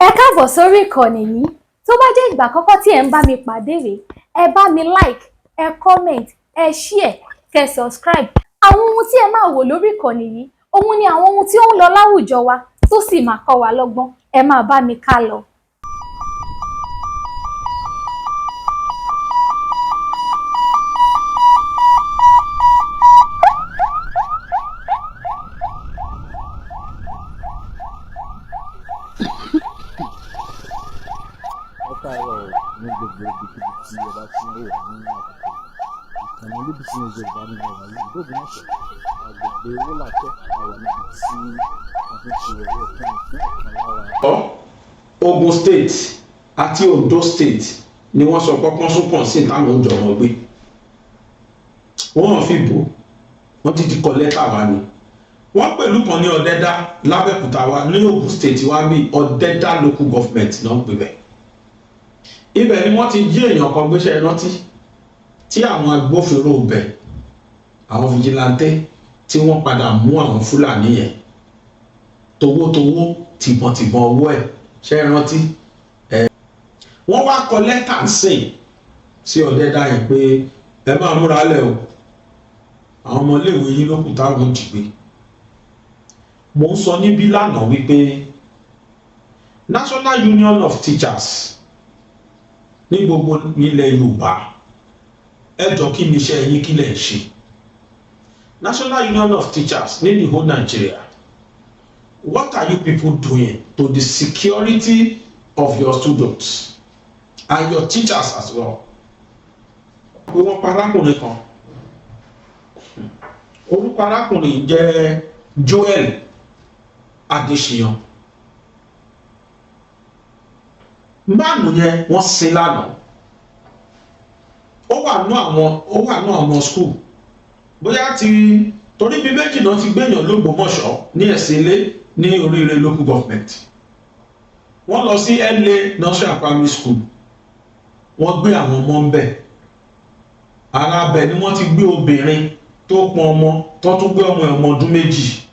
Ẹ káàbọ̀ sórí ìkànnì yìí. Tó bá jẹ́ ìgbà àkọ́kọ́ tí ẹ̀ ń bá mi pàdé rèé, ẹ bá mi like, ẹ comment, ẹ share, kẹ́ subscribe. Àwọn ohun tí ẹ máa wò lórí ìkànnì yìí, òun ni àwọn ohun tí ó ń lọ láwùjọ wa tó sì máa kọ́ wa lọ́gbọ́n. Ẹ máa bá mi ká lọ. Ẹ káàárọ̀ o ní gbogbo ibikíbi tí ẹ bá ti ń wò wá ní àkókò yìí. Ìkànnì Olúbísí News Yorùbá ní ọ̀rọ̀ yìí ìlú Ògbómọ̀ṣọ́, agbègbè Owólàkẹ́ la wà níbi tí wọ́n ti ń ṣe ẹ̀yẹ ìkẹyìn fún ọ̀kan lára Ogun State àti Ondo State ni wọ́n sọ pọ́pọ́n súnkàn sí táwọn ń jọ wọn gbé. Wọ́n fi bò wọ́n ti kọ lẹ́tà wa ni. Wọ́n pẹ̀lú kan ní Ọ̀dẹ́dá lábẹ́òkúta wa ní Ogun State wa bí, Ọ̀dẹ́dá Local Government náà ń pè bẹ́ẹ̀. Ibẹ̀ ni wọ́n ti jí èèyàn kan gbéṣẹ́ rántí tí àwọn agbófinró bẹ̀, àwọn vigilante, tí wọ́n padà mú àwọn Fúlàní yẹn towótowó, tìbọntìbọn owó ẹ̀. Ṣe é rántí? Ẹ wọ́n wá kọ lẹ́tà sìn sí Ọ̀dẹ́dá yẹn pé ẹ máa múra lẹ̀ o, àwọn ọmọléèwé yín ló kù táwọn jí gbé. Mo ń sọ níbí lánàá wípé National Union of Teachers ní gbogbo ilẹ̀ Yorùbá, ẹ jọ, kí ni iṣẹ́ yín? Kí lẹ̀ ń ṣe? National Union of Teachers ní the whole Nigeria, what are you people doing to the security of your students and your teachers as well? Pé wọ́n pa arákùnrin kan, orúkọ arákùnrin jẹ́ Joel Adéṣiyàn. Máàlù yẹn wọ́n sin lánàá. Ó wà nú àwọn school, bóyá ti torí bíi méjì náà ti gbéyàn lÓgbómọ̀ṣọ́ ní Ẹ̀sìnlé ní Oríire Local Government. Wọ́n lọ sí LA Nursery and Primary School, wọ́n gbé àwọn ọmọ ń bẹ̀. Ara bẹ̀ ni wọ́n ti gbé obìnrin tó pọn ọmọ, tó tún gbé ọmọ ẹ̀, ọmọ ọdún 2.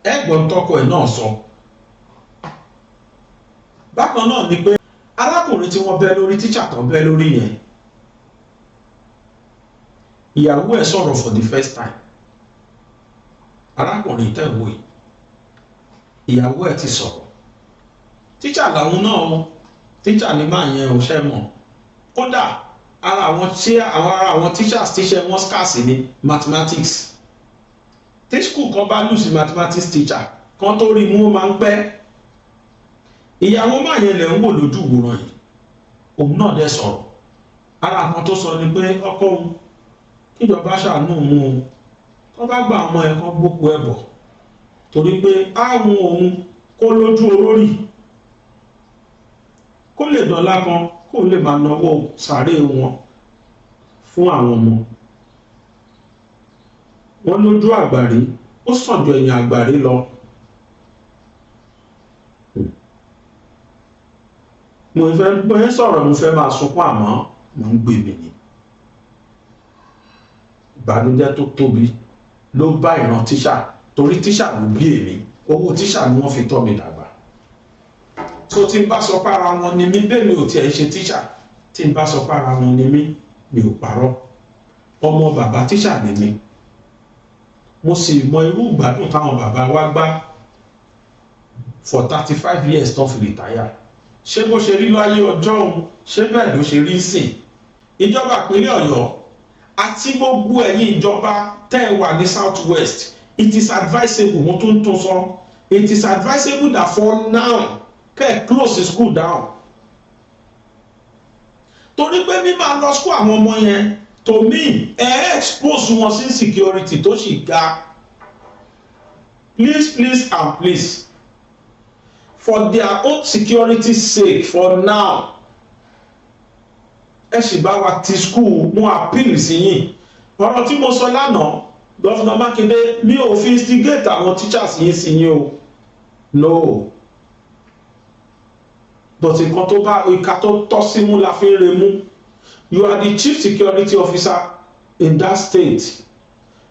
Ẹ̀gbọ́n tọkọ ẹ̀ náà sọ bákan náà ni pé arákùnrin tí wọ́n bẹ́ lórí, tíṣà tó bẹ́ lórí yẹn, ìyàwó ẹ̀ sọ̀rọ̀ for the first time. Arákùnrin tẹ̀wé yìí, ìyàwó ẹ̀ ti sọ̀rọ̀. Tíṣà làwọn náà o, tíṣà ní máa yẹn ò ṣe mọ̀. Kódà ara àwọn tí àwọn ara àwọn teachers tíṣẹ́ wọn scarce ní mathematics. Tí school kan bá lose mathematics teacher kan, tó rí mú, ó máa ń pẹ́. Ìyàwó máa yẹn lẹ̀ ń wò lójú ìwòran yìí, òun náà dẹ̀ sọ̀rọ̀. Ara àwọn tó sọ ni pé ọkọ òun, kíjọba ṣàánú òun o, tó bá gba ọmọ ẹ̀ kan gbókù ẹ̀ bọ̀, torí pé àwọn òun kó lójú olórí kó lè dọ̀la kan, kó lè máa náwó sàárè wọn fún àwọn ọmọ wọn. Lójú àgbàrí, ó sàn ju ẹ̀yìn àgbàrí lọ. Mo fẹ́ bóyá sọ̀rọ̀, mo fẹ́ máa sunkún, àmọ́ mo ń gbé mi ní ìbànújẹ́ tó tóbi ló bá ìran tíṣà, torí tíṣà ló bí èmi, owó tíṣà ni wọ́n fi tọ́ mi dàgbà. So tí n bá sọ pé ara wọn ni mí, bẹ́ẹ̀ mi ò tiẹ̀ ṣe tíṣà. Tí n bá sọ pé ara wọn ni mí, mi ò parọ́. Ọmọ bàbá tíṣà ni mí, mo sì mọ irú ìgbádùn táwọn bàbá wa gbá for 35 years tó fi retire. Ṣé bó ṣe rí láyé ọjọ́ òun, ṣé bẹ́ẹ̀ ló ṣe rí sìn? Ìjọba ìpínlẹ̀ Ọ̀yọ́ àti gbogbo ẹ̀yin ìjọba tẹ́ ẹ wà ní South West, it is advisable, mo tún tún sọ, it is advisable that for now, kẹ́ ẹ close the school down, torí pé mímá lọ school àwọn ọmọ yẹn, to me, ẹ expose wọn sí insecurity tó sì ga. Please, please and please, for their own security sake, for now, ẹ sì bá wa ti school. Mo appeal sí yín. Ọ̀rọ̀ tí mo sọ lánàá, Governor Mákindé, mi ò fi instigate àwọn teachers yín sí yín o, no, but nǹkan tó bá ìka tó tọ́ sí mú la fi ń remú. You are the chief security officer in that state.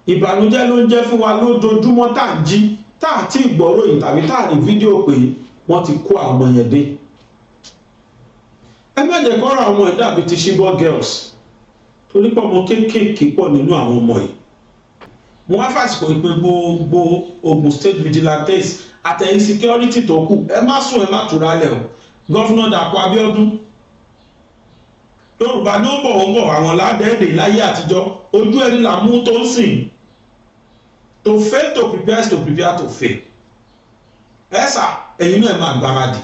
Ìbànújẹ́ ló ń jẹ́ fún wa lójoojúmọ́ tá à ń jí, tá à tí gbọ́ròyìn tàbí tá à rí fídíò pé Wọ́n ti kó àwọn ọmọ yẹn dé. Ẹ má jẹ́ kọ́ra àwọn ọmọ ẹ̀ dàbí ti Chibok girls, torí pé ọmọ kéékèèké pọ̀ nínú àwọn ọmọ yìí. Mo wá fàsìkò ìpè gbogbo Ogun State vigilantes àtẹ̀yìn security tó kù, ẹ má sùn, ẹ má túra lẹ̀ o. Governor Dàpọ̀ Abíọ́dún, Yorùbá ní ó bọ̀, ó bọ̀ àwọn ládẹ́ẹ̀dẹ̀ láyé àtijọ́, ojú ẹni là mú tó ń sìn. To fail to prepare is to prepare to fail. Ẹ sà, ẹ̀yin náà máa gbáradì.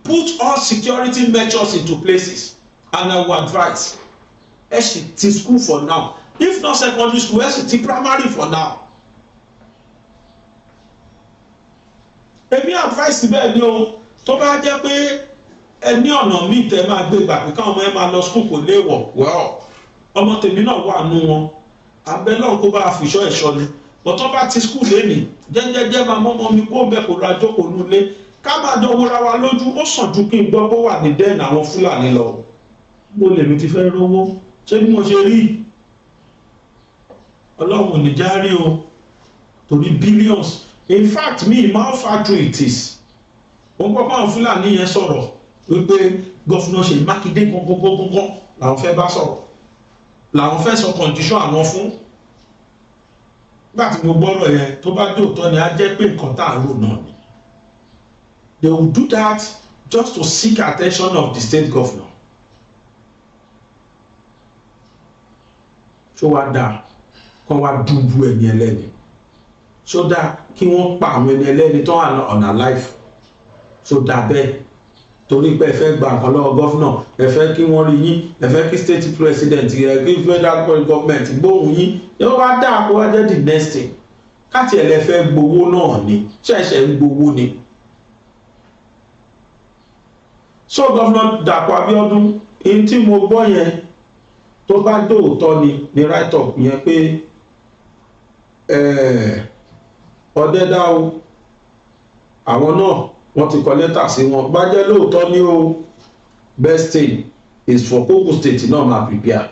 Put all security measures into places, and I will advise, ẹ sì ti school for now. If not secondary school, ẹ sì ti primary for now. Èmi advice bẹ́ẹ̀ ni o. Tó bá jẹ́ pé ẹ ní ọ̀nà míì tẹ́ máa gbé gbà pé káwọn ọmọ ẹ máa lọ school, kò léèwọ̀. Well, ọmọ tèmi náà wà nù wọn, abẹ́ náà kó bá a fìṣọ́ ẹ̀ṣọ́ ni. Bọ̀tọ́ bá ti school lẹ́nìí, jẹ́jẹ́jẹ́ máa mọ́mọ́ mi kó bẹ́ẹ̀ kó ra jókòó nulẹ̀, ká máa jọ wúra wa lójú. Ó sàn ju kí n gbọ́ kó wà ní den àwọn Fúlàní lọ. Mo lèmi ti fẹ́ rówó ṣé bí mo ṣe rí? Ọlọ́run ò ní já rí o, torí billions. In fact, me how far true it is, wọ́n gbọ́ báwọn Fúlàní yẹn sọ̀rọ̀ wípé Governor Ṣèyí Mákindé gangan làwọn fẹ́ bá sọ̀rọ̀, làwọn fẹ́ sọ condition àwọn fún. Nígbà tí mo gbọ́rọ̀ yẹn, tó bá dé òótọ́ ni, á jẹ́ pé nǹkan tá à ń rò náà ni. They will do that just to seek attention of the state governor. Ṣó wá dáa kán wá dúbú ẹni ẹlẹ́ni? Ṣó dáa kí wọ́n pa àwọn ẹni ẹlẹ́ni tó wà ọ̀nà life? Ṣó dáa bẹ́ẹ̀? Torí pé ẹ fẹ́ gba nǹkan lọ́wọ́ governor, ẹ fẹ́ kí wọ́n rí yín, ẹ fẹ́ kí state president, ẹ kí federal government gbóhùn yín, yóò wá dáa kó wá jẹ́ the next thing. Káàtì ẹ̀ lẹ fẹ́ gbowó náà ni, ṣẹ̀ṣẹ̀ ń gbowó ni. So Governor Dàpọ̀ Abíọ́dún, èyí tí mo gbọ́ yẹn, tó bá dóòtọ́ ni ní write up yẹn pé ọ̀dẹ́dá o, àwọn náà wọ́n ti kọ lẹ́tà sí wọn, bá jẹ́ lóòótọ́ ní o, best thing is for Kogi State náà máa prepare.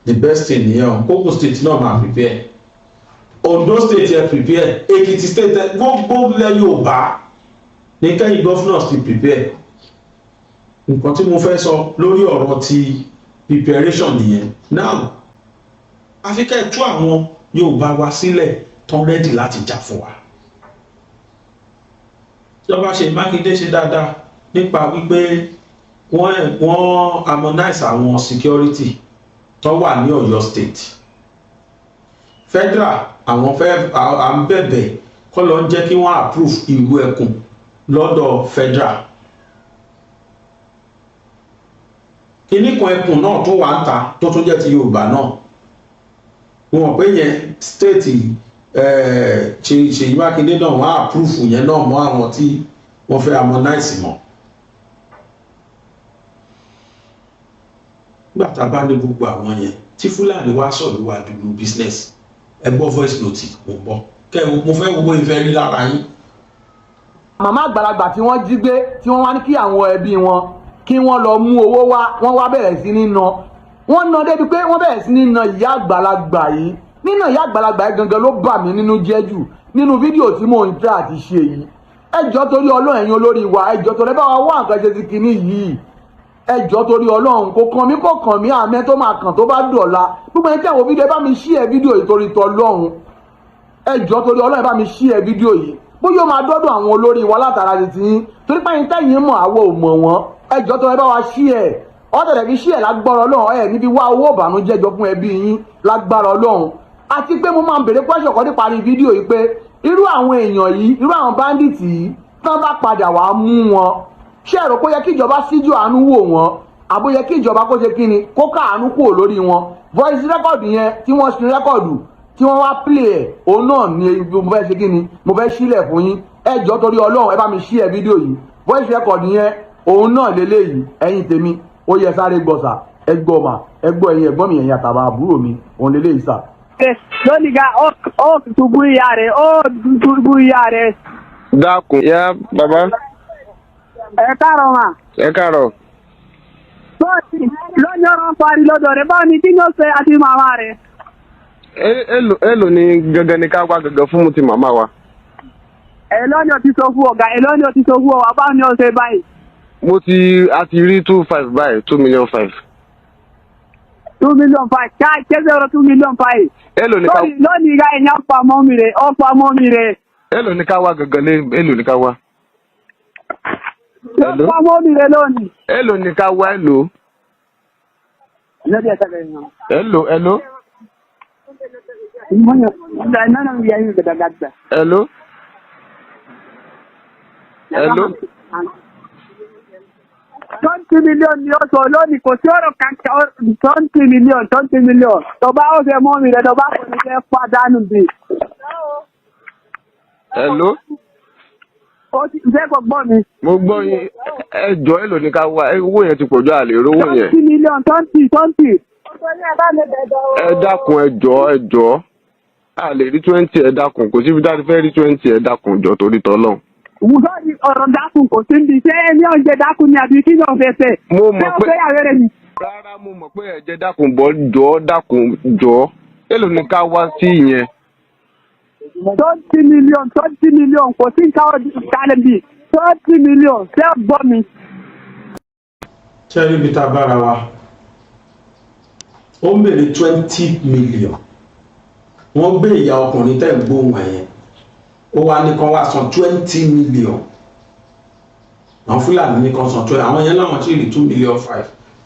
The best thing nìyẹn o. Kogi State náà máa prepare, Ondo State yẹ prepare, Ekiti State yẹ, gbogbo ilẹ̀ Yorùbá ní kẹ́yìn governors ti prepare. Nǹkan tí mo fẹ́ sọ lórí ọ̀rọ̀ ti preparation nìyẹn. Now, àfi kẹ́ ẹ tú àwọn Yorùbá wa sílẹ̀ tán, ready láti jà fún wa. Ìjọba ṣe Mákindé ṣe dáadáa nípa wípé wọ́n harmonize àwọn security tó wà ní Ọ̀yọ́ State. Federal, àwọn fẹ́ à ń bẹ̀bẹ̀ kọ́ ló ń jẹ́ kí wọ́n approve ìlú ẹkùn lọ́dọ̀ federal. Kíní kan ẹkùn náà tó wà ń ta tó tún jẹ́ ti Yorùbá náà, wọn pé yẹn state Ṣèyí Mákindé náà, wọ́n á approve yẹn náà mọ́ àwọn tí wọ́n fẹ́ harmonize mọ́. Nígbà tá a bá ní gbogbo àwọn yẹn tí Fúlàní wá sọ̀rọ̀ wá dúró business. Ẹ gbọ́ voice note, mo gbọ́ kẹ́ mo fẹ́ wo ìfẹ́ rí lára yín. Màmá àgbàlagbà tí wọ́n jí gbé, tí wọ́n wá ní kí àwọn ẹbí wọn kí wọ́n lọ mú owó wá, wọ́n wá bẹ̀rẹ̀ sí ní ná wọ́n ná débi pé wọ́n bẹ̀rẹ̀ sí ní na ìyá àgbàlagbà yìí. Nínú ìyá àgbàlagbà yìí gangan ló bà mí nínú jẹ́ jù nínú fídíò tí mò ń tẹ́ àti ṣe yìí. Ẹ jọ̀ọ́ torí Ọlọ́run, ẹ̀yin olórí wa, ẹ jọ̀ọ́ torí ẹ bá wa wá nǹkan ṣe sí kinní yìí. Ẹ jọ̀ọ́ torí Ọlọ́run, kò kàn mí, kò kàn mí, àmẹ́ tó máa kàn tó bá dọ̀la. Gbogbo ẹni tí àwọn fídíò, ẹ bá mi share fídíò yìí torí tọlọ́run. Ẹ jọ̀ọ́ torí Ọlọ́run, ẹ bá mi share fídíò yìí, bóyá ó máa dọ́dọ̀ àwọn olórí wa látara ti tiyín, torí pé ẹ̀yin tẹ́yìn mọ̀, àwọ̀ ò mọ̀ wọ́n. Ẹ jọ̀ọ́ torí ẹ bá wa share ọ̀tẹ̀lẹ̀ fi share lágbára Ọlọ́run. Ẹ níbi wá owó ìbànújẹ́ jọ fún ẹbí yín lágbára Ọlọ́run. Àti pé mo máa ń béèrè question kan níparí fídíò yìí pé irú àwọn èèyàn yìí, irú àwọn bandits yìí, tán bá padà wàá mú wọn, ṣé ẹ rò pé ó yẹ kí ìjọba síjú àánú wò wọ́n, àbó yẹ kí ìjọba kó ṣe kí ni, kó káàánú kúrò lórí wọn? Voice record yẹn tí wọ́n ṣe record, tí wọ́n wá play ẹ̀, òun náà ni mo fẹ́ ṣe kí ni, mo fẹ́ sílẹ̀ fún yín. Ẹ jọ̀ọ́ torí Ọlọ́run, ẹ bá mi share fídíò yìí. Voice record yẹn, òun náà lélẹ́yìí. Ẹ̀yin tèmi, ó yẹ sáré gbọ́ sà, ẹ gbọ́ mà, ẹ gbọ́ ẹ̀yin ẹ̀gbọ́n mi, ẹ̀yin àtàbà àbúrò mi, òun lélẹ́yìí sà. Lónìí ga ó ṣubú ìyá rẹ̀, ó ṣubú ìyá rẹ̀. Dákun ya bàbá. Ẹ káàárọ̀ mà. Ẹ káàárọ̀. Lónìí ọ̀rọ̀ ń parí lọ́dọ̀ rẹ̀, báwo ni kí ni ó ṣe àti màmá rẹ̀? Èlò ni gangan ni ká wá gangan fún ti màmá wa. Èló ni o ti sọ fún ọ̀gá? Èló ni o ti sọ fún ọ? Báwo ni o ṣe báyìí? Mo ti a ti rí two five báyìí, 2.5 million. 2.5 million. Ká kéde ọ̀rọ̀ 2.5 million. Èló ni ká Lónìí lónìí ká ẹ̀yàn pa mọ́ mi rè, ó pa mọ́ mi rè. Èló ni ká wá gangan lé? Èló ni ká wá? Ó Èló? pa mọ́ mi rè lónìí. Èló ni ká wá? Èló? Lórí ẹ̀ka bẹ̀rẹ̀ náà. Èló? Èló? Èló? Èló? 20 million ni ó sọ lónìí, kò sí ọ̀rọ̀ kankan. 20 million, 20 million. Tọba ó fẹ́ mọ́ mi rẹ̀, tọba kò ní fẹ́ pàdánù bí. Èló? Ó ti fẹ́ kò gbọ́ mi. Mo gbọ́ yín. Ẹ jọ, èló ni ká wá? Owó yẹn ti pọ̀ jù, àlè rówó yẹn. 20 million, 20, 20. Ẹ dákun, ẹ jọ, ẹ jọ, a lè rí 20. Ẹ dákun, kò síbi tá a ti fẹ́ rí 20. Ẹ dákun, jọ, torí tọ́lọ́run. Wùsọ̀ ni ọ̀rọ̀ dákun kò sí níbi. Ṣé ẹni ọ̀jẹ̀ dákun ni àbí kí ni ọ̀fẹ́ fẹ́? Mo Ṣé mọ̀ ó pé fẹ́ yàrá rẹ̀ ni? Rárá, mo mọ̀ pé ẹ jẹ́ dákun bọ́. Jọ, dákun, jọ, èló ni ká wá sí ìyẹn? 20 million, 20 million, kò sí nǹkan kálẹ̀ bí 20 million. Ṣé ọ gbọ́ mi? Ṣé rí ibi tá a bára wa? Ó ń béèrè 20 million. Wọ́n gbé ìyá ọkùnrin tẹ́ ń gbóhùn ẹ̀ yẹn, ó wá ní kán wá san 20 million. Àwọn Fúlàní ní kán san 20. Àwọn yẹn láwọn tí rí 2.5 million.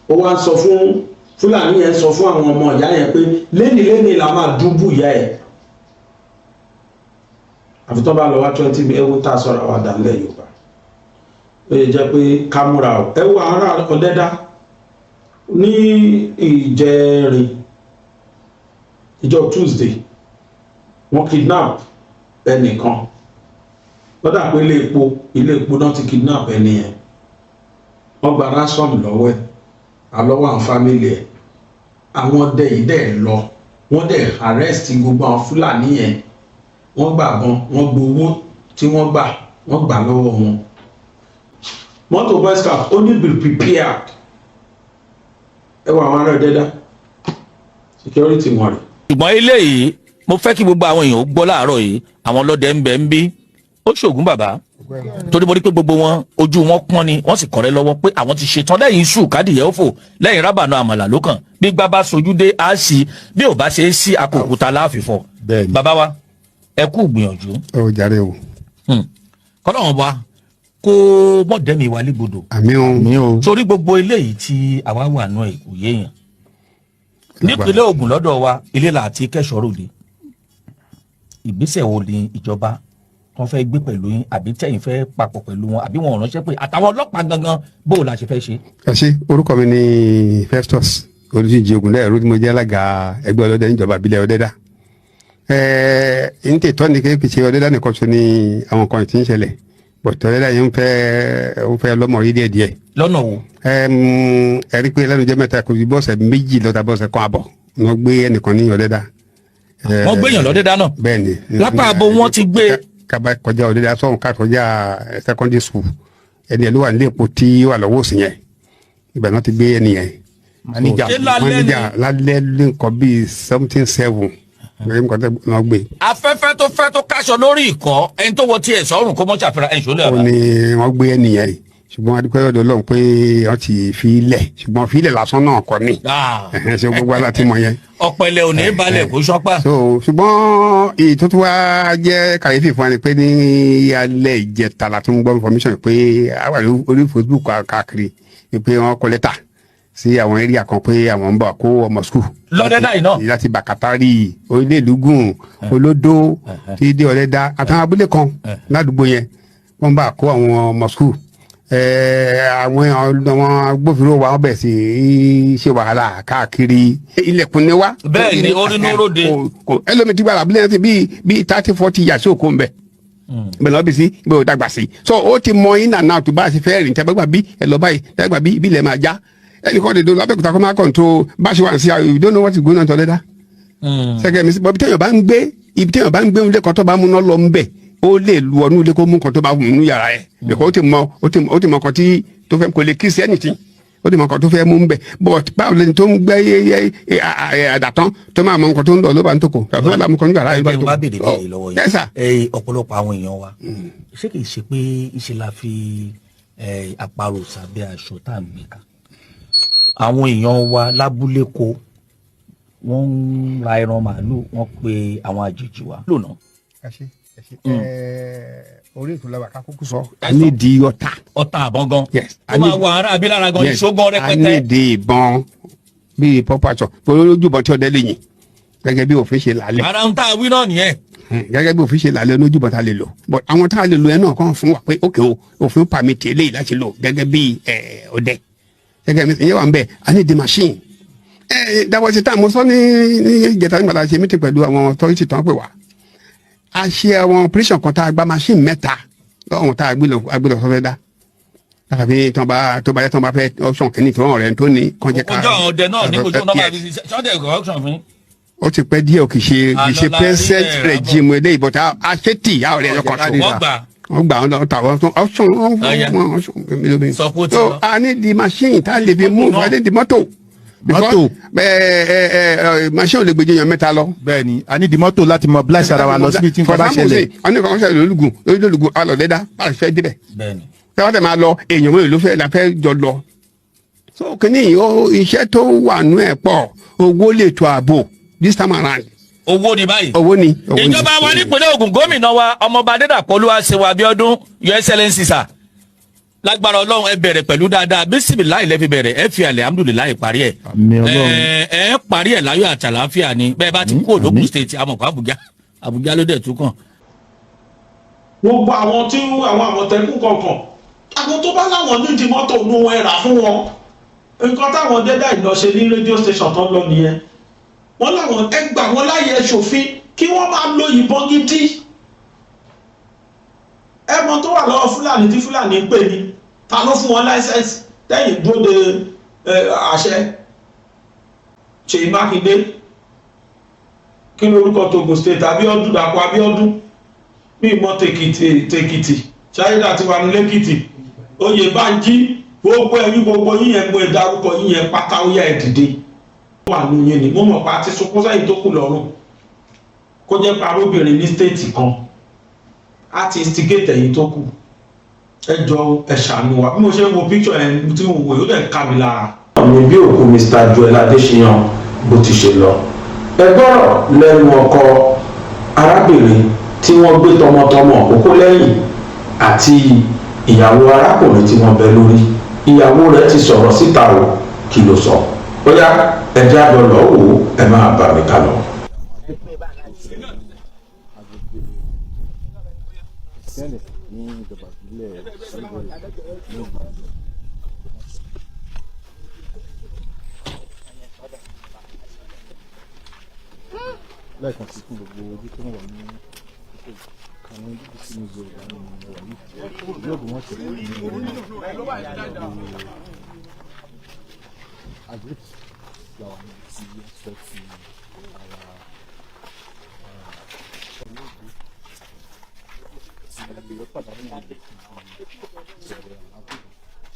Ó wá ń sọ fún Fúlàní yẹn, sọ fún àwọn ọmọ ìyá yẹn pé léni léni la máa dúbù ìyá ẹ̀, àfi tó bá lọ wá 20 million. Ewu tá a sọ̀rọ̀ àwọn àdánilẹ̀ Yorùbá, ó yẹ jẹ́ pé ká múra o. Ẹ wo ará Ọ̀dẹ́dá ní ìjẹrin, ìjọ Tuesday, wọ́n kidnap ẹnìkan. Lọ́dà pé ilé epo náà ti kidnap ẹni yẹn. Wọ́n gba ransom lọ́wọ́ ẹ̀, àlọ́wọ́ àwọn family ẹ̀. Àwọn ọdẹ yìí dẹ̀ lọ, wọ́n dẹ̀ arrest gbogbo àwọn Fúlàní yẹn. Wọ́n gbà bọn, wọ́n gbowó tí wọ́n gbà, wọ́n gbà lọ́wọ́ wọn. Mọ́tò boy scout, ó ní be prepared. Ẹ wọ àwọn ará Ọ̀dẹ́dá, security wọn rè. Ṣùgbọ́n eléyìí, mo fẹ́ kí gbogbo àwọn èèyàn ó gbọ́ láàárọ̀ yìí. Àwọn ọlọ́dẹ ń bẹ ń bí ó ṣògùn bàbá, torí mo rí pé gbogbo wọn, ojú wọn pọ́n ni, wọ́n sì kọ́rẹ́ lọ́wọ́ pé àwọn ti ṣetán. Lẹ́yìn iṣu kádìyẹ ó fò, lẹ́yìn rábànú àmàlà ló kàn. Bí gbá bá sojú dé á sí, bí ò bá ṣe é sí, akòkúta láàfin. Bẹ́ẹ̀ni. Bàbá wa, ẹ kú gbìyànjú. Ó jàre o. Kọ́lọ́wọ́n wa kó mọ̀dẹ́mi wa légbodò. Àmín o. Mi ò. Torí gbogbo eléyìí tí àwa wà nù ẹ̀ kò yéèyàn nípínlẹ̀ Ògùn lọ́dọ̀ wa, ilé là àti kẹ́sọ̀rọ̀dé. Ìgbésẹ̀ wo ni ìjọba wọn fẹ́ gbé pẹ̀lú yín, àbí tẹ̀yin fẹ́ papọ̀ pẹ̀lú wọn, àbí wọn ò ránṣẹ́ pé àtàwọn ọlọ́pàá gangan, bó o la ṣe fẹ́ ṣe? Ẹ ṣe. Orúkọ mi ni Festus Olùsíjì Ogunlẹ́ẹ̀rú, tí mo jẹ́ alága ẹgbẹ́ ọlọ́dẹ níjọba ìbílẹ̀ Ọ̀dẹ́dá. Ń tètọ́ ni kéèké ṣe Ọ̀dẹ́dá nìkan ṣo ni àwọn kan tí ń ṣẹlẹ̀, bọ̀tọ̀ Ọ̀dẹ́dá yẹn ń fẹ́ lọ́mọ rí díẹ̀ díẹ̀. Lọ́nà wo? Ẹ rí pé lẹ́nu jẹ́ mẹ́ta, kò ju bọ́ọ̀sẹ̀ 2 lọ́ta, bọ́ọ̀sẹ̀ kan àbọ̀, wọ́n gbé ẹnìkan ní Ọ̀dẹ́dá. Wọ́n gbéyàn lọ́dẹ́dá náà? Bẹ́ẹ̀ ni. Lápá abo wọn ti gbé? Kaba kọjá Ọ̀dẹ́dá sọ̀hún, ká kọjá secondary school, ẹni ẹ̀ ló wà nílé epo tí ó wà lọ́wọ́ òsì yẹn, ibẹ̀ náà ti gbé ẹni yẹn. Manager. Ṣé lálẹ́ ni? Manager, lálẹ́ ní nǹkan bíi something seven nǹkan tẹ́ wọ́n gbé. Afẹ́fẹ́ tó fẹ́ tó káṣọ lórí ìkọ́, ẹni tó wọ tiẹ̀ sọ́run kó mọ́ ṣàfihàn ẹ̀ ṣọlẹ̀. Ó ní wọ́n gbé ẹni yẹn, ṣùgbọ́n adúpẹ́ lọ́dọ̀ Ọlọ́run pé wọ́n ti fi ilẹ̀, ṣùgbọ́n fi ilẹ̀ lásán náà kọ́ ni. Ẹ̀hẹ́n, ṣe gbogbo aláti mọ̀ yẹn. Ọ̀pẹ̀lẹ̀ ò ní balẹ̀ kó sọ́pà. So ṣùgbọ́n èyí tó tún wá jẹ́ kàyéfì fún wa ni pé ní alẹ́ ìjẹta la tún gbọ́ information pé a wà lórí Facebook káàkiri pé wọ́n kọ lẹ́tà sí àwọn area kan pé àwọn ń bọ̀ kó ọmọ school. Lọ́dẹ́dá yìí náà? Láti Bàkátárì, Orílẹ̀-Èlúgùn, Olódó tí dé Ọ̀dẹ́dá àtàwọn abúlé kan ládùúgbò yẹn, wọ́n bá kó àwọn ọmọ school. Àwọn agbófinró wa, wọ́n bẹ̀ sí í ṣe wàhálà káàkiri. Ilẹ̀kùn ni wá. Bẹ́ẹ̀ ni, orínúróde. Ẹlòmíì tí gbàrà abúlé yẹn ti bíi 30, 40 years òkú ń bẹ̀ bẹ́ẹ̀ lọ́ọ́ bí sí bẹ́ẹ̀ ò dàgbà sí, so ó ti mọ in and out bá a ṣe fẹ́ rìn. Tẹ́ bá gbà bí ẹ lọ báyìí, tẹ́ gbà bí ibi ilẹ̀ máa já, ẹnì kan lè do Lábẹ́òkúta kó máa control bá a ṣe wà sí. You don't know what is going on to Ọ̀dẹ́dá sẹ́kẹ̀ mi sí bọ́. Ibi téèyàn bá ń gbé ilé kan, tó bá múná lọ ń bẹ̀, ó lè lu ọnú ilé kó mú kan tó bá mú nínú yàrá ẹ̀, because ó ti mọ kan tí tó fẹ́, kò lè kiss anything. Ó lè mọ nǹkan tó fẹ́ mú ń bẹ̀, but báwo lẹni tó ń gbẹ́ àdàtán tó máa mọ nǹkan tó ń lọ ló bá ń tòkò tàbí wọn làmú kan nígbà láyé bá Ẹgbẹ́ tó. wa béèrè béèrè lọ́wọ́ Yes, sir. yìí. Ọ̀pọ̀lọpọ̀ àwọn èèyàn wa, ṣé kìí ṣe pé ìṣe la fi àparò sábẹ́ aṣọ tá à ń gbé ká? Àwọn èèyàn wa lábúlé ko, wọ́n ń ra ẹran màálù, wọ́n pe àwọn àjèjì wa lónà. Ẹ ṣe, ẹ ṣe. Orí ètò làwà ká kúkú sọ. A ní di ọ̀tá. Ọta àbọ̀n gan. Yes. Ó máa wọ ara àbí lára gan. Yes. Ìṣógan A rẹpẹtẹ. ní di ìbọn bíi pọ́pàṣọ olójúbọn tí ọdẹ lè yìn gẹ́gẹ́ bí òfin ṣe lálẹ́. Ara ń tá a wí náà nìyẹn. Gẹ́gẹ́ bí òfin ṣe lálẹ́, olójúbọn tá a lè lò, but àwọn tá a lè lò yẹn náà kàn fún wa pé ok o, òfin permit eléyìí láti lò gẹ́gẹ́ bí ọdẹ, gẹ́gẹ́ bí ìyẹn wà ń bẹ̀. A ní di machine dáwọ́ sí táà mo sọ ní ìjẹta nígbà tá a ṣe meeting pẹ̀lú àwọn authority tó ń pè wá. A ṣe àwọn operation kan tá a gba machine mẹ́ta lọ́wọ́ tá a gbé lọ, a gbé lọ sọ́fẹ́ dá tàbí tí wọ́n bá tó bá yẹ tí wọ́n bá fẹ́ option kìíní tí wọ́n rẹ̀ tó ní kàn jẹ́ ká. Ojú àwọn ọdẹ náà ní kojú náà máa fi ṣiṣẹ́ sọ́dẹ̀ corruption fún. Ó ti pẹ́ díẹ̀ o, kì í ṣe Àlọ́ la rí present ẹ̀, regime eléyìí, but a ṣe tì á ọ̀rẹ́ ẹ̀yọ kan so. Wọ́n gbà. Wọ́n gbà, wọ́n lọ tà wọ́n tún option wọ́n Ọ̀ya. wọ́n option. Sọ pé ó ti So lọ. a ní di machine tá a lè fi move, a ní di mọ́tò. Mọ́tò. Ẹ ẹ ẹ, machine ò lè gbèjì èèyàn mẹ́ta lọ. Bẹ́ẹ̀ni, a ní di mọ́tò láti mobilize ara wa lọ síbi tí nǹkan bá ṣẹlẹ̀. Wọ́n ní nǹkan ṣẹlẹ̀ lólùgùn lólùgùn alọ̀dẹ́dá bá a fẹ́ débẹ̀. Bẹ́ẹ̀ni. Tẹ́wọ́n tẹ̀ máa lọ, èèyàn mélòó ló fẹ́ la fẹ́ jọ lọ. So kìíní yìí, ó iṣẹ́ tó wà nú ẹ̀ pọ̀. Owó lè tó ààbò this time around. Owó ni báyìí. Owó ni, owó ni. Ìjọba wa nípínlẹ̀ Ògùn, gómìnà wa, Ọmọọba Adédàpọ̀ Olúwaṣẹ́wà Abíọ́dún, Your Excellency sir, lágbára Ọlọ́run, ẹ bẹ̀rẹ̀ pẹ̀lú dáadáa. Bísímìláì lẹ́ fi bẹ̀rẹ̀, ẹ fi alihamudulilayi parí ẹ̀. Àmín Ọlọ́run. Ẹ parí ẹ̀ láyọ̀ àti àlàáfíà ni. Bẹ́ẹ̀ bá ti kú òdòkú state, amọ̀kọ́ Àbújá, Àbújá ló dẹ̀ tún kàn. Gbogbo àwọn tí àwọn Àmọ̀tẹ́kùn kọ̀ọ̀kan, àwọn tó bá láwọn nídìí mọ́tò nú wọn, ẹ rà fún wọn. Nǹkan táwọn dẹ́dá ìlọṣe ní rédíò station tó ń lọ nìyẹn. Wọ́n láwọn ẹ gbà wọ́n láyè, ẹ ṣòfin kí wọ́n máa lo ìbọn gidi. Ẹ mọ tó wà lọ́wọ́ Fúlàní tí Fúlàní ń pè ní ta ló fún wọn license tẹ́yìn dúró de àṣẹ Ṣèyí Mákindé? Kí lórúkọ Togo State? Abíọ́dún, Dàpọ̀ Abíọ́dún. Bí mọ́ tèkìtì, tèkìtì ṣáyédà ti wà ní lẹ́kìtì, oyè Bánjí, gbogbo ẹ̀yin, gbogbo yín yẹn, gbogbo ìdárúkọ yín yẹn pátá, ó yá, ẹ̀ dìde. Wà ní yín ni mo mọ̀ pa àti sunkún sẹ́yìn tó kù lọ́rùn kó jẹ́ paróbìnrin ní state kan á ti instigate ẹ̀yin tó kù. Ẹ jọ, ẹ ṣàánú wa. Bí mo ṣe ń wo picture ẹ̀ tí mo wò yóò dẹ̀ ká mi lára. Mi bí òkú Mr. Joel Adéṣíyàn bó ti ṣe lọ, ẹ gbọ́rọ̀ lẹ́nu ọkọ arábìnrin tí wọ́n gbé tọmọtọmọ òkókó lẹ́yìn àti ìyàwó arákùnrin tí wọ́n bẹ lórí. Ìyàwó rẹ̀ ti sọ̀rọ̀ síta o. Kí ló sọ? Ó yá, ẹ jẹ́ àjọ lọ́ọ́ wò ó, ẹ máa bá mi ká lọ. Agbègbè Ìsẹ́lẹ̀ ní ìjọba ìbílẹ̀ Ìwé ní ìlú Ògbómọ̀ṣọ́. Lẹ́ẹ̀kan sí, fún gbogbo ojú tó ń wà ní àwọn BBC News Yorùbá ní ọ̀rọ̀ yìí, ìlú Ògbómọ̀ṣọ́ ní agric làwọn níbi tí wọ́n fẹ́ fi ara olóògbé tí ó pàdánù ìlú ìṣẹ̀lẹ̀ àwọn agbébọn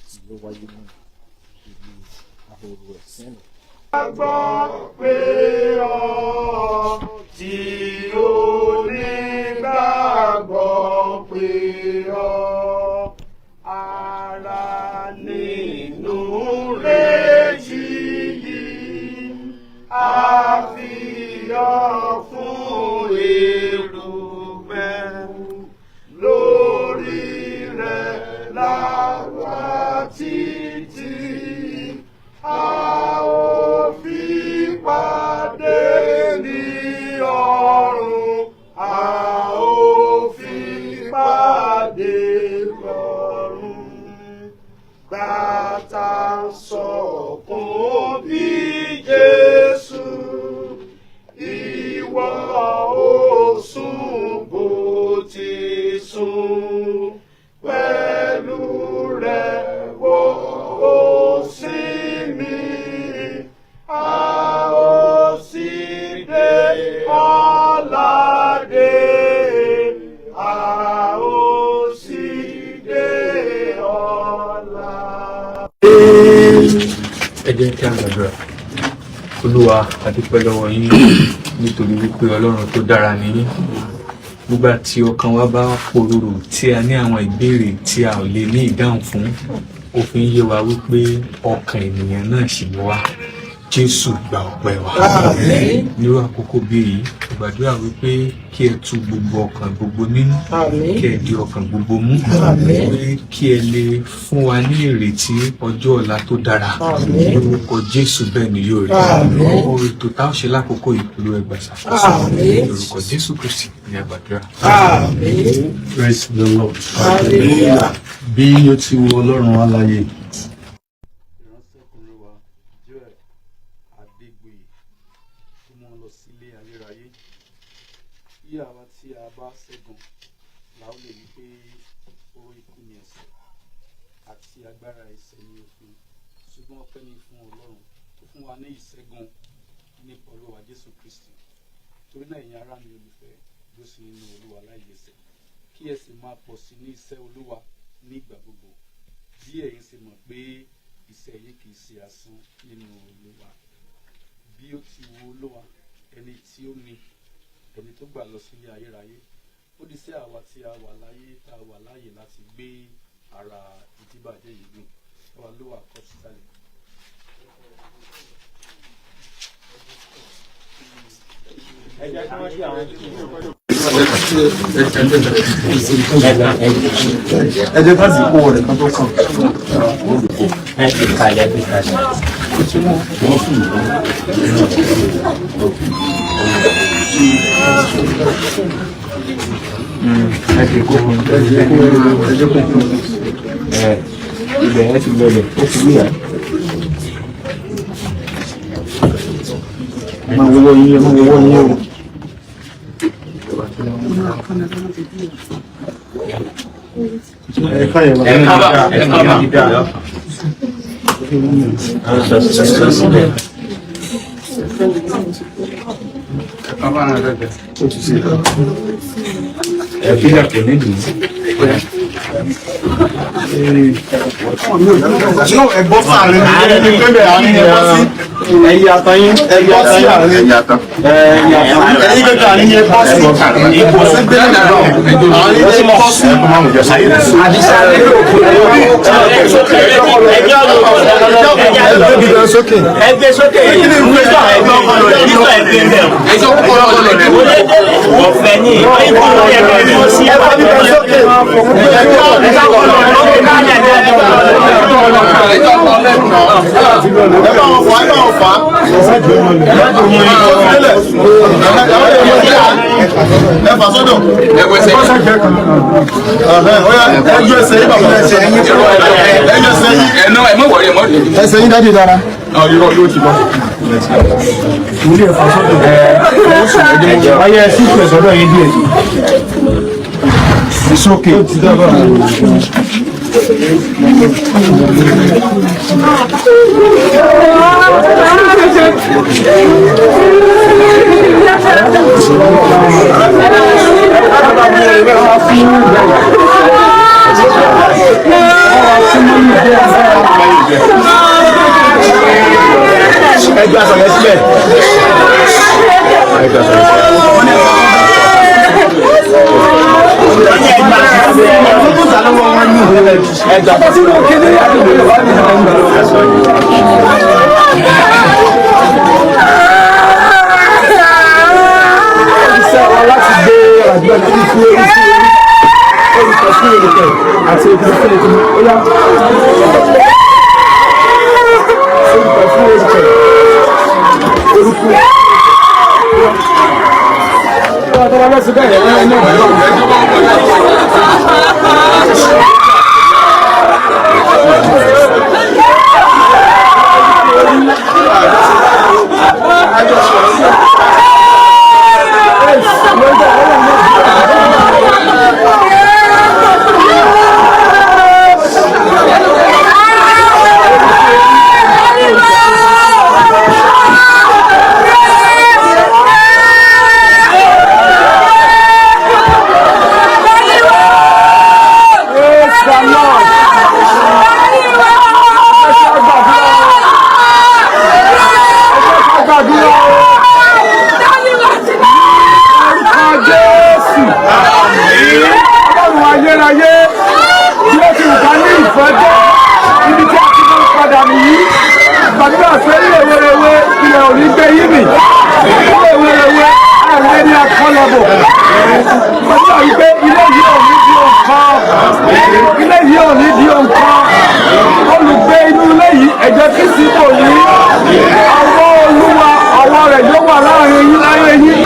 tí ó wáyé ní ìlú Ahoro Ẹ̀sìnlẹ̀. Gbọ́ pé ọ tí onígbàgbọ́ pé ọ ara nínú rẹ̀ yìí àfihàn fún erùpẹ̀ lórí rẹ̀ láwa títí a ó fi pàdé ní ọ̀run, a ó fi pàdé lọ́run. Bàtà sọ̀kún bí Jésù, ìwọ ó sùn bó ti sùn pẹ̀lú rẹ̀ wo ó sinmi, a ó sì dé ọ̀làdé, a ó sì dé ọ̀làdé. Ẹ jẹ́ kí a gbàdúrà. Olúwa, a dúpẹ́ lọ́wọ́ yín nítorí wípé Ọlọ́run tó dára ni yín. Nígbà tí ọkàn wa bá pòrúurú, tí a ní àwọn ìbéèrè tí a ò lè ní ìdáhùn fún, ó fi ń yé wa wípé ọkàn ènìyàn náà ṣì ní wá. Jésù, gba ọpẹ́ wa. Nírú àkókò bí èyí, gbàdúrà wípé kí ẹ tu gbogbo ọkàn gbogbo nínú, kí ẹ di ọkàn gbogbo mú, pé kí ẹ lè fún wa ní ìrètí ọjọ́ ọ̀la tó dára. Lórúkọ Jésù, bẹ́ẹ̀ ni yóò rí. Gbogbo ètò tá a ṣe lákòókò yìí, pẹ̀lú ẹgbà ṣàkóso. Lórúkọ Jésù Kristi ní a gbàdúrà. Praise the Lord. Bí ó ti wu Ọlọ́run aláyé. Ìránṣẹ́kùnrin wa Joel Adégbòye tó mú wọn lọ sílé ayérayé, bí àwa tí a bá ṣẹ́gun la ó lè wí pé oró ikú ni ẹ̀ṣẹ̀, àti agbára ẹ̀ṣẹ̀ ní òfin, ṣùgbọ́n ọpẹ́ ni fún Ọlọ́run tó fún wa ní ìṣẹ́gun nípa Olúwa Jésù Kristi. Torí náà, ẹ̀yin ará mi olùfẹ́, dúró sí nínú Olúwa láìyẹsẹ̀, kí ẹ sì máa pọ̀ sí ní iṣẹ́ Olúwa nígbà gbogbo, bí ẹ̀yin ṣe mọ̀ pé iṣẹ́ yín kì í ṣe asán nínú Olúwa. Bí ó ti wu Olúwa, ẹni tí ó ní ẹni tó gbà lọ sílé ayérayé, ó di sí àwa tí a wà láyé, tá a wà láàyè, láti gbé ara ìdíbàjẹ́ yìí gùn. Àwa ló wà kọ́ sísàlẹ̀. Ẹ jẹ́ kí wọ́n ṣe àwọn Ẹ jẹ́ ká sì kó rẹ̀ kan tó kàn. Ẹ fi kalẹ̀, fi kalẹ̀. Ẹ jẹ́ kó ẹ jẹ́ kó kún. Ẹ ibẹ̀ ẹ ti lọlẹ̀, ó fi wíyà. Ẹ máa wọ́wọ́ yín, ẹ máa wọ́wọ́ yín o. Ẹ káyọ̀ bá. Ẹ kábà, ẹ kábà. Ẹ fi dàpọ̀ nídìí. No, ẹ bọ́ sáàrin ní ẹni pé bẹ́ẹ̀ àárín ẹ bọ́ sí. Ẹyí atayín, ẹyí Bọ́ sí àárín. ẹyí atan. Ẹyin gbẹgbẹ àárín ẹ bọ́ sí. Ìbò sí gbẹgbẹ àárín ẹ bọ́ sí. Ẹgbẹ́ sókè. Ọ̀fẹ́ ní Ẹ bá wọn fà, ẹ bá wọn fà. Ẹ fà sọ́dọ̀. Ẹ ju ẹsẹ̀ yín, bàbá. Ẹ ju ẹsẹ̀ yín. Ẹ náà, ẹ mọ̀ wọ̀rí, ẹ mọ̀ rí. Ẹsẹ̀ yín dájú dára. Irọ́ yóò ti bọ́. Orí ẹ̀fà sọ́dọ̀. Ọyẹ ẹ sí ìpè sọ́dọ̀ yín díẹ̀. It's okay. Ẹ gbé aṣọ yẹn sílẹ̀. Iṣẹ́ wa láti gbé àdúrà ní fún orí sí orí, olùkọ́ fún olùkọ́ àti olùkọ́ fún olùkọ́. Ó yá, olùkọ́ fún olùkọ́, olùkọ́. Ọ̀tọ̀ lọ́sùn bẹ́ẹ̀ ẹ̀ náà. Ọ̀fẹ́ dé ibi tí a ti máa ń padà nìyí. Gbàdúrà pé rèwerèwe ilẹ̀ ò ní gbé yín mì. Rèwerèwe ààrẹ ní akọ́lọ́bọ̀. Gbàdúrà wípé ilé yìí ò ní di òǹkan. Ilé yìí ò ní di òǹkan. Olùgbé inú ilé yìí ẹ̀jẹ̀ Kristi bò yín. Ọwọ́ Olúwa ọwọ́ rẹ̀ yóò wà láàrin yín láyé yín.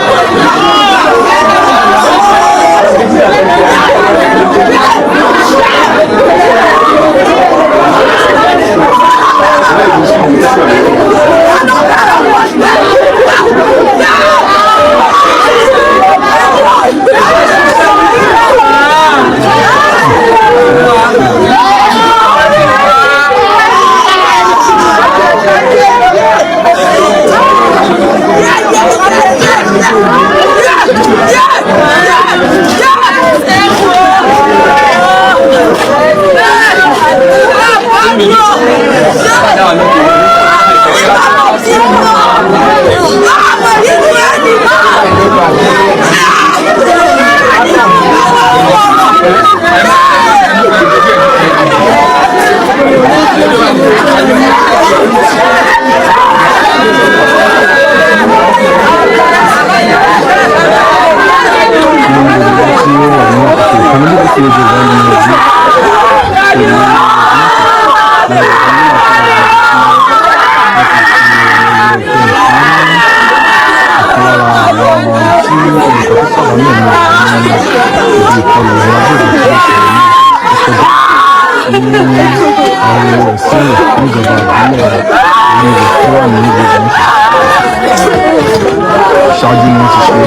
Ṣáájú ni wọ́n ti ṣe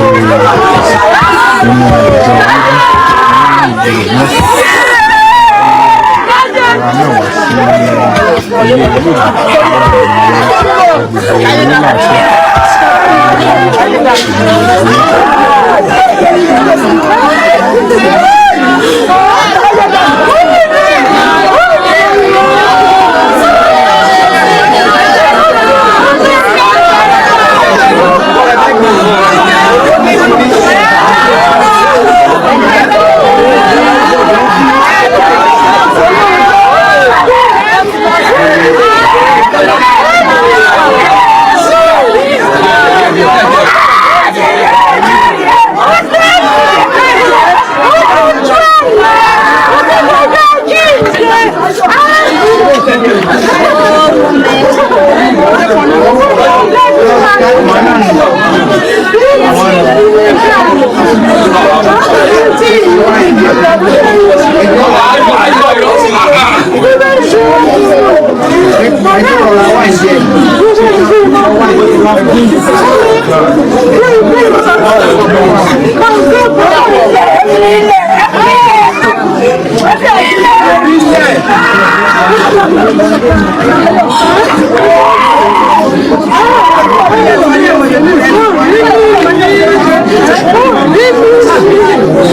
ìsìn nínú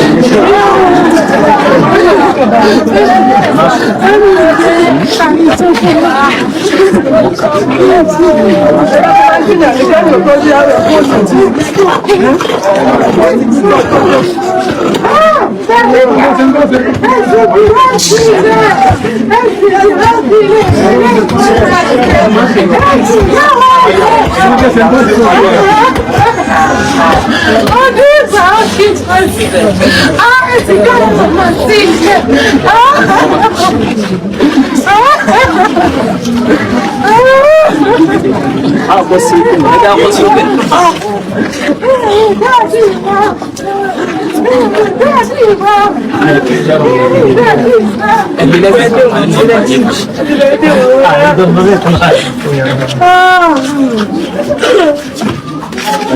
ìjọ ní ìlú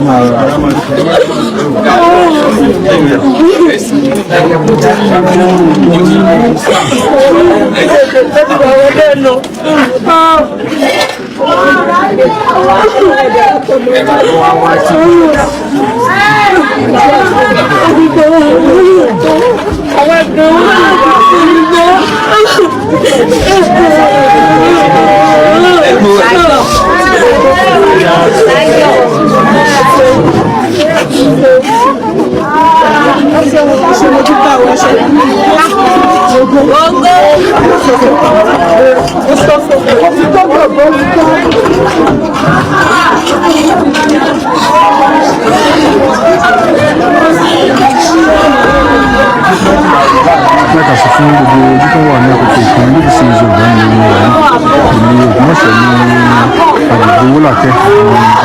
náà ara mẹ́wàá sí ilé olóògbé agbègbè onílàṣẹ ìlú. Owólàkẹ́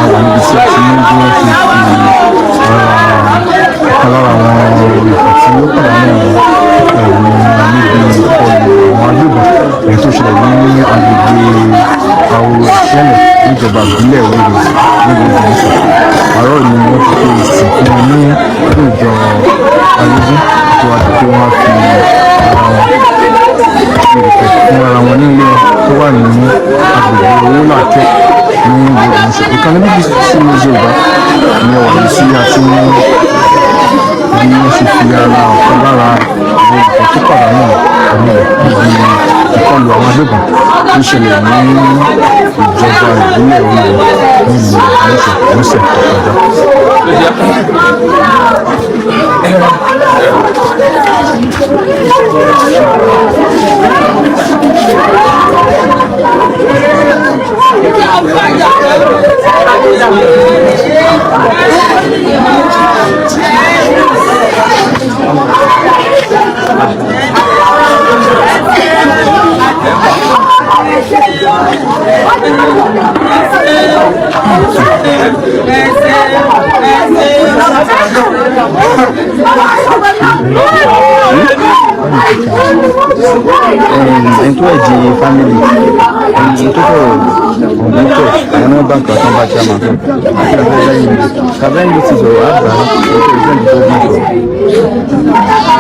àwọn níbi tí a ti ní bí wọ́n ti fi ọ̀kan lára àwọn olùkọ́ tí ó pàdánù ẹ̀mí níbi ìkọlù àwọn agbébọn èyí tó ṣẹlẹ̀ ní agbègbè Ahoro Ìṣẹ̀lẹ̀ níjọba ìbílẹ̀ Oríire nílùú Ògbómọ̀ṣọ́. Àárọ̀ ni wọ́n ti ṣe ìsìn fún wọn ní ìjọ ayégún tó wá di pé wọ́n á fi ara wọn ìrìkẹ̀ fún ara wọn nílé tó wà ní agbègbè Owólàkẹ́ ní ìlú Ògbómọ̀ṣọ́. Ìkànnì BBC News Yorùbá ni ọ̀rọ̀ yìí sí àti bí wọ́n ṣe fi ara ọ̀kan lára àwọn olùkọ́ tó pàdánù ẹ̀mí rẹ̀ níbi ìkọlù àwọn agbébọn tó ṣẹlẹ̀ ní ìjọba ìbílẹ̀ Oríire nílùú Ògbómọ̀ṣọ́ lọ́sẹ̀ tó kọjá. Ẹni tó ẹ̀ di family ẹni tó sọ̀rọ̀ ọ̀gbìn church àwọn náà bá nǹkan tó bá chairman àti àbẹ́ lẹ́yìn mi tàbí ẹni tí sọ̀rọ̀ àgbà ètò ìfẹ́ ìjọba sọ̀rọ̀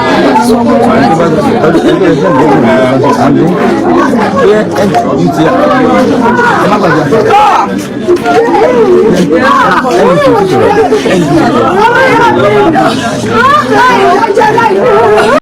ẹni tó bá ẹni tó ìfẹ́ ìjọba sọ̀rọ̀ àbí bóyá ẹni tí ẹ má gbàgbé ẹni tí sọ̀rọ̀ ẹni tí sọ̀rọ̀.